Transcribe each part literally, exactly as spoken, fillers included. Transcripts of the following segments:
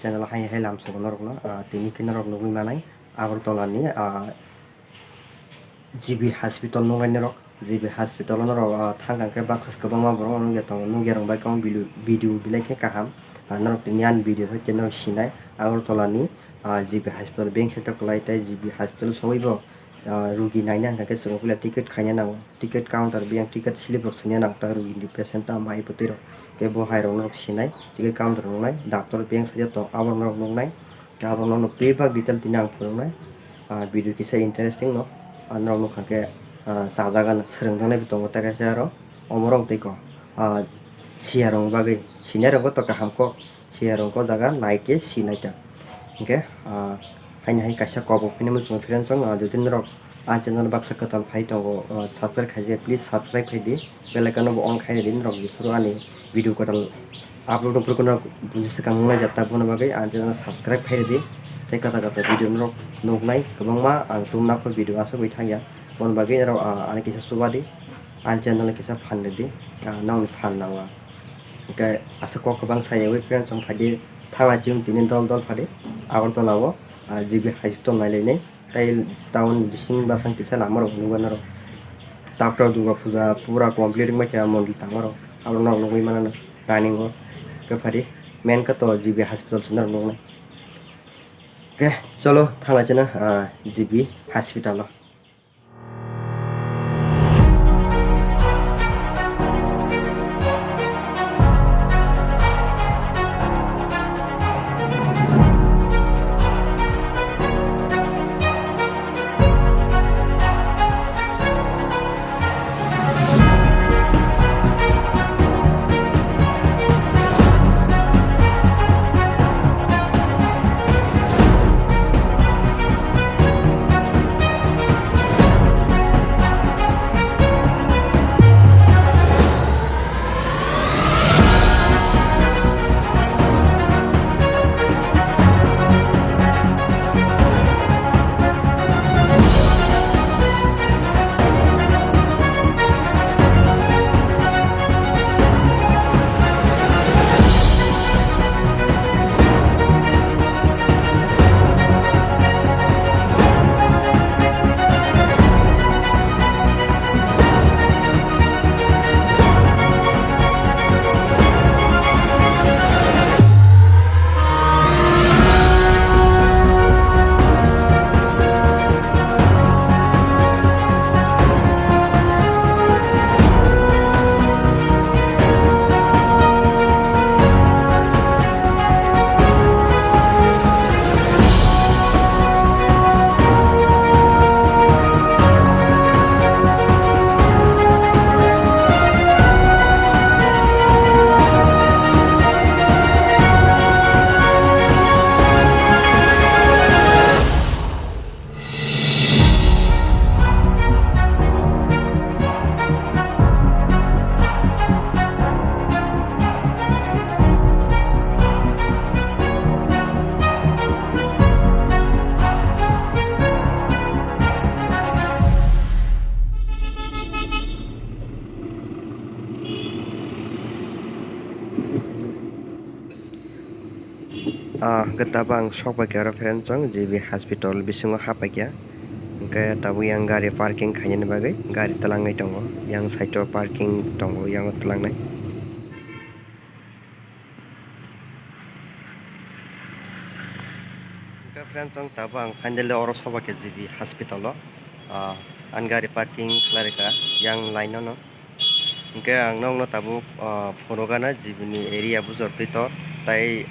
Channel hai hai lamsogo norokno, ah, tini khe norok nugwi manai Agartala ni, ah, G B hospital nungnai norok, G B hospital o norok, ah, thang khe baksa kwbangma borok nungya tongo, nungya rok bai khe video, video belai khe kaham. Ah, norok tini ani video hai khe norok sinai Agartala ni, ah, G B hospital bank site kwlai tei G B hospital sogwi bo, ah, rugi naina hwnkha khe chwng puila ticket khaina nango, ticket counter biyang ticket slip rok swngya nango ta rugi ni patient tamo hai bwtwi rok. Khe bo hai rok norok sinai ticket counter nungnai doctor biyang sadia tong abo norok nungnai. Khe abo norok bebak detail tini ang phunuknai. Ah, video kisa interesting no, ah, norok nukha khe, ah, chajak ano swrwng jaknai bo tongo tei kaisa aro omo rok tei ko, ah, siya rok bagwi sinai rok bo to kaham kok. Siya rok o jaga nai khe si nai ta. Hingkhe, ah, haini hai kaisa kok bo phini muchung friend song, ah, jodi norok ani channel baksa kwtal phai tongo, ah, subscribe khaijak, please subscribe khai di, bell icon no bo on khai di, norok jephuru ani video kwtal upload upload no bunsi swkang nai jata bono bagwi ani channel subscribe khai di. Tei kwtal kwtal video norok nuknai kwbangma ang tumna kho video aswk bai thangya, bono bagwi norok, ah, ani kisa chuba di, ani channel kisa phan di, ah, nokni phan nangma. Hingke aswk kok kwbang sayawi friends, chwng phaidi thangna chwng tini dol dol phaidi Agartala o, ah, G B hospital nailainai. Tei town bising bwsang kisa lama rok nukgwi norok. Doctor Durga Puja pura complete wngmai kha mondol tangma rok. Abo norok nukgwi mano running o. Hingke phaidi main khe to G B hospital se norok nuknai. Hingke cholo thangna chwngno, ah, G B hospital o. Ah, hwnkhe tabuk ang sok paikha oro friend chong G B hospital bisingo hap paikha. Hwnkhe tabuk yang gari parking khainani bagwi gari twlangwi tongo. Yang side o parking tongo, yang o twlangnai. Hwnkhe friend chong tabuk ang finally oro sok paikha G B hospital o. Ah, ang gari parking khlai rwkha yang line o no. Hingke ang nokno tabuk, ah, phunukgana G B ni area bujor twi tor, tai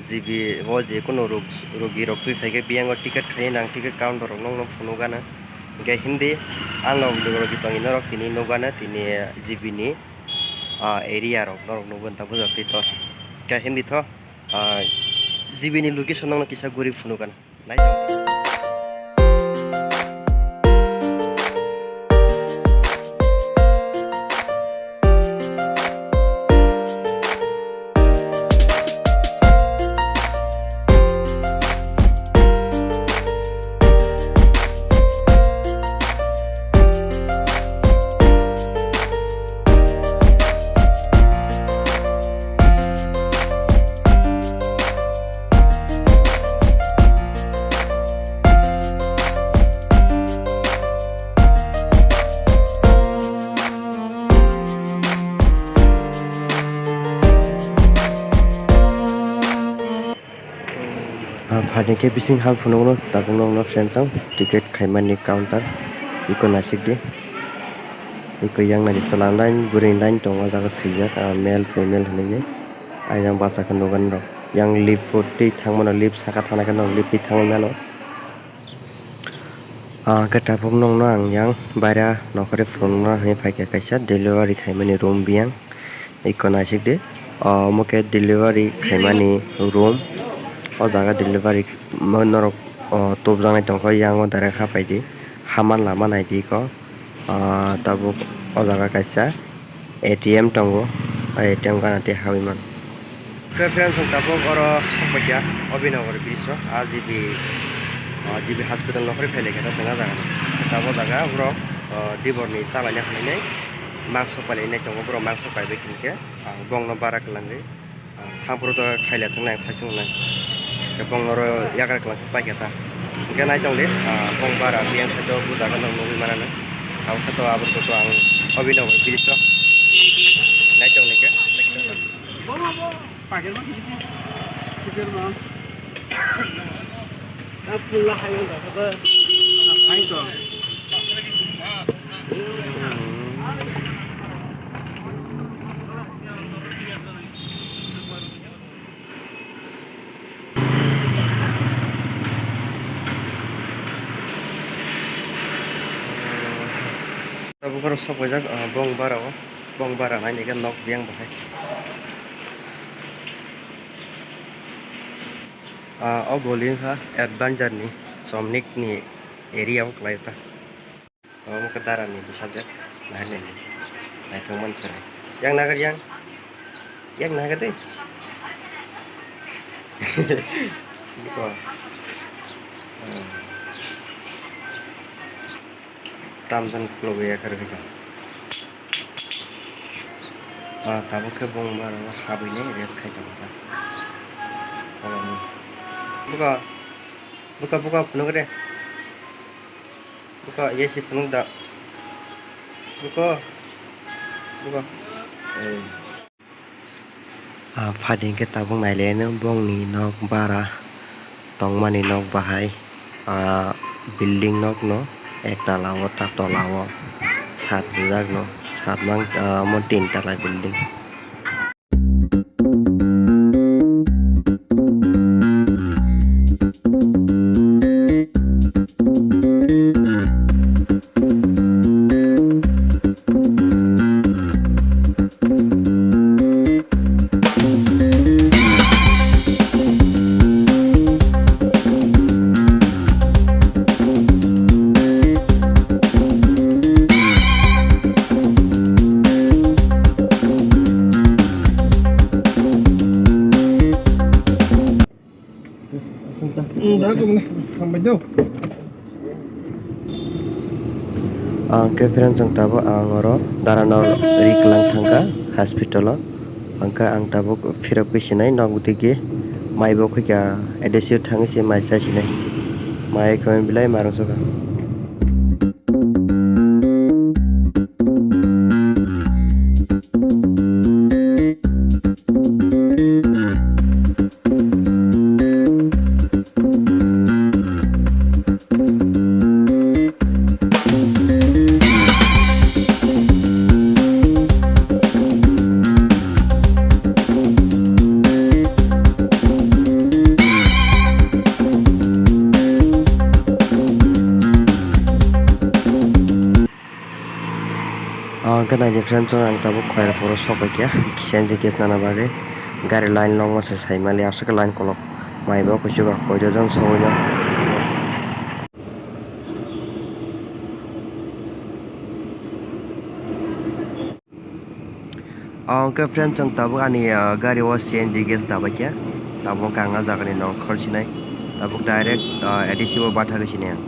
G B o je kunu rog-, rogi rok twi phaikhe biyango ticket khainai nang ticket counter rok nokno phunukgana. Hingke hindi ang nok rogi tongwi norok tini nukgana tini G B ni, ah, area rok norok nukgwi ta bujor twi tor. Hingke hindi tho, ah, G B ni location nokno kisa guri phunukgana. Nai tong. Ani khe bising hal phunukno tabukno wngno friends ang ticket khaimani counter iko naisik di. Iko yang nai chwla line bwrwi line tongo o jaga swijak, ah, male female hinwi. Ayang bachakhe nukani rok yang lift o twi thangmano, lift saka thangnaikhe nok lift twi thangwi mano. Ah, khe tabuk nokno ang yang baira nokhorwi phunukna hinwi phaikha kaisa delivery khaimani room biyang. Iko naisik di. Ah, omo khe delivery khaimani room. O jaga delivery mo-, norok, oh, tubjaknai tongkha, yang o direct hapai di. Haman lama nai di iko. Ah, tabuk o jaga kaisa A T M tongo, o A T M gana tei habwi mano. Khe friends, chwng tabuk oro sokphaikha Abhinagar bridge o, a G B, ah, G B hospital nokhorwi phailaikha ta chwng a jaga. Tabuk jaga borok, ah, diborni chalaina hinwi mangso pailainai tongo, borok mangso paibai hinkhe ang bongno bara kwlangwi. Thangphuru to khaila chwng nai, sai chwng nai. Khe bong oro yagra kwlak paikha ta. Hwnkhe nai tongdi, ah, bong bara biyang side o bujago nang nugwi manano. Abo khe to abo to ang Abhinagar bridge o nai tongdi khe. Tabuk oro sok paijak, ah, bong bara o, bong bara nai nai khe nok biyang bahai. Ah, o goli wngkha Adventure ni, Chomnik ni area o kwlai ta. Omo khe dara ni bwsajwk, naharnani naithok mani chwrai. Yang nagar yang, yang nagar de. Buko. Hmm. Tamjani khulugwi yakarwi kha. Ah, tabuk khe bung maro habwi nai rest khai tongo ta. Buko, buko, buko phunuk de. Buka, iya si phunuk da. Buka. Buka. Eh. Ah, phadi hwnkhe tabuk nailaino bongni nok bara tongmani nok bahai, ah, building nokno ektala o ta tola o sat bujak no sat mang, ah, omo tin tala building. Ang khe friends, ang tabuk ang oro Darano ri kwlang thangkha hospital o. Hwnkhe ang tabuk phirogwi sinai nok digi mai bo khuikha A D C o thangwi se mai chai sinai. Mai khe belai ma rwngsukha. Ah, hwnkhe nai di friends, ang tabuk Khairapur o sok bai khe C N G gas nana bagwi gari line longma se sai mali, aswk khe line kolok mai bo kuchugo koido jon sogwi no. O hwnkhe friends, chwng tabuk ani, ah, gari o C N G gas dabai khe tabuk ang a jagani nok khor sinai, tabuk direct, ah, A D C o bathagwi sinai ang.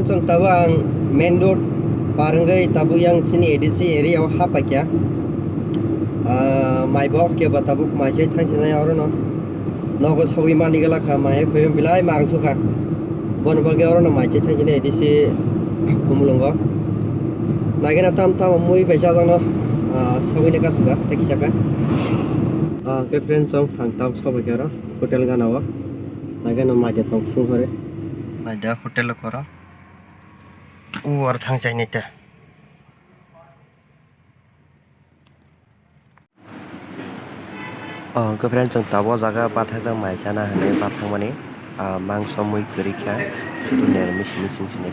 Chwng tabuk ang main road par wngwi tabuk yang chini A D C area o ha paikha. Ah, mai bo khe ba tabuk mai chai thang sinai oro no. Nogo sogwi mani gala kha mai khoi bilai mang sukha. Bon bagwi oro no mai chai thang sinai A D C Khumulwngo. Nagena tam tam mui bai chajak no, ah, sogwi ne kasukha tei kisa kha. Ah, ke friend chong ang tam sobai khe oro hotel gana o. Nagena mai de tong sung hore. Mai da hotel o koro. Uar thang chainai ta. Oh, hwnkhe friend, chwng tabuk o jaga bathajak mai chana hinwi bathangmani, ah, mangso mui kwrwi kha, nirmisi misi wngsinai.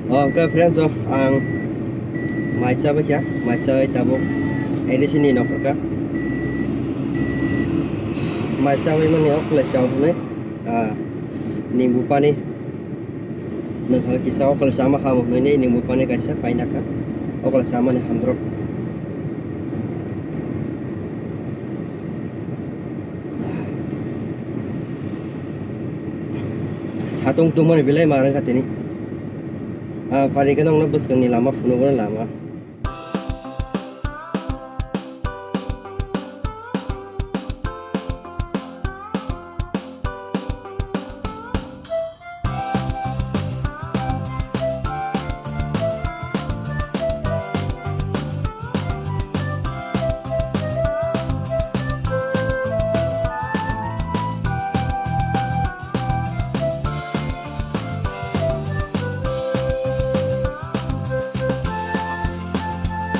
Oh, hwnkhe friends, oh, ang mai chabai kha, mai chabai tabuk A D C ni nokho kha. Mai chabai mani o khwlai chao hwnwi, ah, nimbu pani. Nokha kisa okol sama ham hwnwi nimbu pani kaisa paina kha. Okol samani hamdrok. Satung tungmani belai ma rwngkha tini. Ah, pari khe nokno bwskangni lama phunukgo lama.